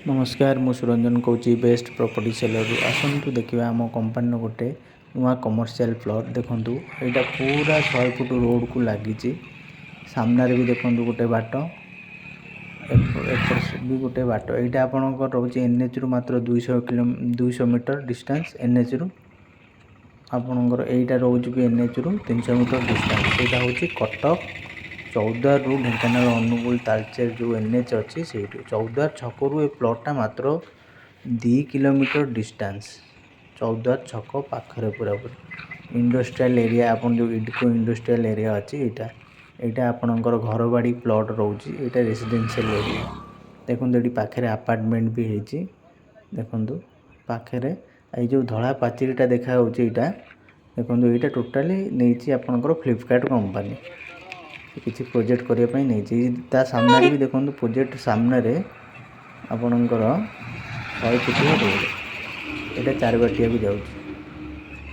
ନମସ୍କାର, ମୁଁ ସୁରଞ୍ଜନ କହୁଛି ବେଷ୍ଟ ପ୍ରପର୍ଟି ସେଲରରୁ। ଆସନ୍ତୁ ଦେଖିବା ଆମ କମ୍ପାନୀର ଗୋଟେ ନୂଆ କମର୍ସିଆଲ ପ୍ଲଟ୍। ଦେଖନ୍ତୁ, ଏଇଟା ପୁରା 100 ଫୁଟ ରୋଡ଼କୁ ଲାଗିଛି। ସାମ୍ନାରେ ବି ଦେଖନ୍ତୁ ଗୋଟେ ବାଟ, ଏପଟ ବି ଗୋଟେ ବାଟ। ଏଇଟା ଆପଣଙ୍କର ରହୁଛି ଏନ୍ଏଚ୍ରୁ ମାତ୍ର 200 ମିଟର ଡିଷ୍ଟାନ୍ସ। ଏନ୍ଏଚ୍ରୁ ଆପଣଙ୍କର ଏଇଟା ରହୁଛି ବି ଏନ୍ଏଚ୍ରୁ 300 ମିଟର ଡିଷ୍ଟାନ୍ସ। ଏଇଟା ହେଉଛି କଟକ ଚୌଦ୍ୱାରରୁ ଢେଙ୍କାନାଳ, ଅନୁଗୁଳ, ତାଳଚେର ଯେଉଁ ଏନ୍ଏଚ୍ ଅଛି, ସେଇଠୁ ଚୌଦ୍ୱାର ଛକରୁ ଏ ପ୍ଲଟ୍ଟା ମାତ୍ର 2 କିଲୋମିଟର ଡିଷ୍ଟାନ୍ସ। ଚୌଦ୍ୱାର ଛକ ପାଖରେ ପୁରାପୁରି ଇଣ୍ଡଷ୍ଟ୍ରିଆଲ ଏରିଆ। ଆପଣ ଯେଉଁ ଇଡ୍କୋ ଇଣ୍ଡଷ୍ଟ୍ରିଆଲ ଏରିଆ ଅଛି, ଏଇଟା ଆପଣଙ୍କର ଘରବାଡ଼ି ପ୍ଲଟ୍ ରହୁଛି। ଏଇଟା ରେସିଡେନ୍ସିଆଲ ଏରିଆ। ଦେଖନ୍ତୁ, ଏଠି ପାଖରେ ଆପାର୍ଟମେଣ୍ଟ ବି ହେଇଛି। ଦେଖନ୍ତୁ ପାଖରେ ଏଇ ଯେଉଁ ଧଳା ପାଚେରୀଟା ଦେଖାଯାଉଛି, ଏଇଟା ଦେଖନ୍ତୁ, ଏଇଟା ଟୋଟାଲି ନେଇଛି ଆପଣଙ୍କର ଫ୍ଲିପକାର୍ଟ କମ୍ପାନୀ। କିଛି ପ୍ରୋଜେକ୍ଟ କରିବା ପାଇଁ ନେଇଛି। ତା ସାମ୍ନାରେ ବି ଦେଖନ୍ତୁ, ପ୍ରୋଜେକ୍ଟ ସାମ୍ନାରେ ଆପଣଙ୍କର 100 ଫୁଟିଆ ରୋଡ଼। ଏଇଟା ଚାରିବାଟିଆକୁ ଯାଉଛି।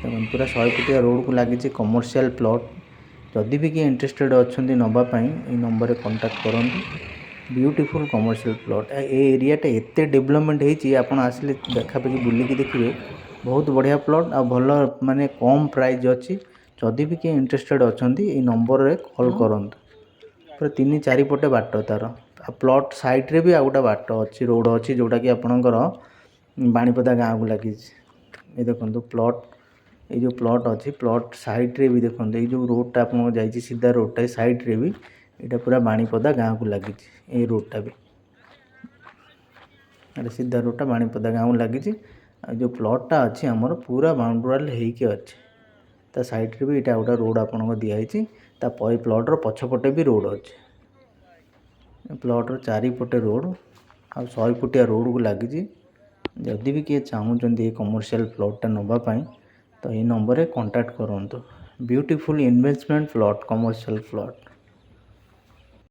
ଦେଖନ୍ତୁ, ପୁରା 100 ଫୁଟିଆ ରୋଡ଼କୁ ଲାଗିଛି କମର୍ସିଆଲ ପ୍ଲଟ୍। ଯଦି ବି କିଏ ଇଣ୍ଟରେଷ୍ଟେଡ଼ ଅଛନ୍ତି ନେବା ପାଇଁ, ଏଇ ନମ୍ବରରେ କଣ୍ଟାକ୍ଟ କରନ୍ତୁ। Beautiful commercial plot. ଏ ଏରିଆଟା ଏତେ ଡେଭଲପମେଣ୍ଟ ହେଇଛି, ଆପଣ ଆସିଲେ ପାଖାପାଖି ବୁଲିକି ଦେଖିବେ। ବହୁତ ବଢ଼ିଆ ପ୍ଲଟ୍ ଆଉ ଭଲ ମାନେ କମ୍ ପ୍ରାଇଜ୍ ଅଛି। ଯଦି ବି କିଏ ଇଣ୍ଟରେଷ୍ଟେଡ଼ ଅଛନ୍ତି, ଏଇ ନମ୍ବରରେ କଲ୍ କରନ୍ତୁ। ପୁରା ତିନି ଚାରିପଟେ ବାଟ ତାର। ଆଉ ପ୍ଲଟ୍ ସାଇଡ଼୍ରେ ବି ଆଉ ଗୋଟେ ବାଟ ଅଛି, ରୋଡ଼ ଅଛି, ଯେଉଁଟାକି ଆପଣଙ୍କର ବାଣିପଦା ଗାଁକୁ ଲାଗିଛି। ଏ ଦେଖନ୍ତୁ ପ୍ଲଟ୍, ଏଇ ଯେଉଁ ପ୍ଲଟ୍ ଅଛି, ପ୍ଲଟ୍ ସାଇଡ଼୍ରେ ବି ଦେଖନ୍ତୁ, ଏଇ ଯେଉଁ ରୋଡ଼ଟା ଆପଣଙ୍କ ଯାଇଛି, ସିଧା ରୋଡ଼ଟା, ଏ ସାଇଡ଼୍ରେ ବି ଏଇଟା ପୁରା ବାଣିପଦା ଗାଁକୁ ଲାଗିଛି। ଏଇ ରୋଡ଼ଟା ବି, ଏଇଟା ସିଧା ରୋଡ଼ଟା ବାଣିପଦା ଗାଁକୁ ଲାଗିଛି। ଆଉ ଯେଉଁ ପ୍ଲଟ୍ଟା ଅଛି ଆମର, ପୁରା ବାଉଣ୍ଡ୍ରି ୱାଲ୍ ହେଇକି ଅଛି। ତା ସାଇଡ଼୍ରେ ବି ଏଇଟା ଗୋଟେ ରୋଡ଼ ଆପଣଙ୍କ ଦିଆହେଇଛି। ତା ପ୍ଲଟ୍ର ପଛପଟେ ବି ରୋଡ଼ ଅଛି। ପ୍ଲଟ୍ର ଚାରିପଟେ ରୋଡ଼ ଆଉ 100 ଫୁଟିଆ ରୋଡ଼କୁ ଲାଗିଛି। ଯଦି ବି କିଏ ଚାହୁଁଛନ୍ତି ଏ କମର୍ସିଆଲ ପ୍ଲଟ୍ଟା ନେବା ପାଇଁ, ତ ଏଇ ନମ୍ବରରେ କଣ୍ଟାକ୍ଟ କରନ୍ତୁ। Beautiful investment plot, commercial plot.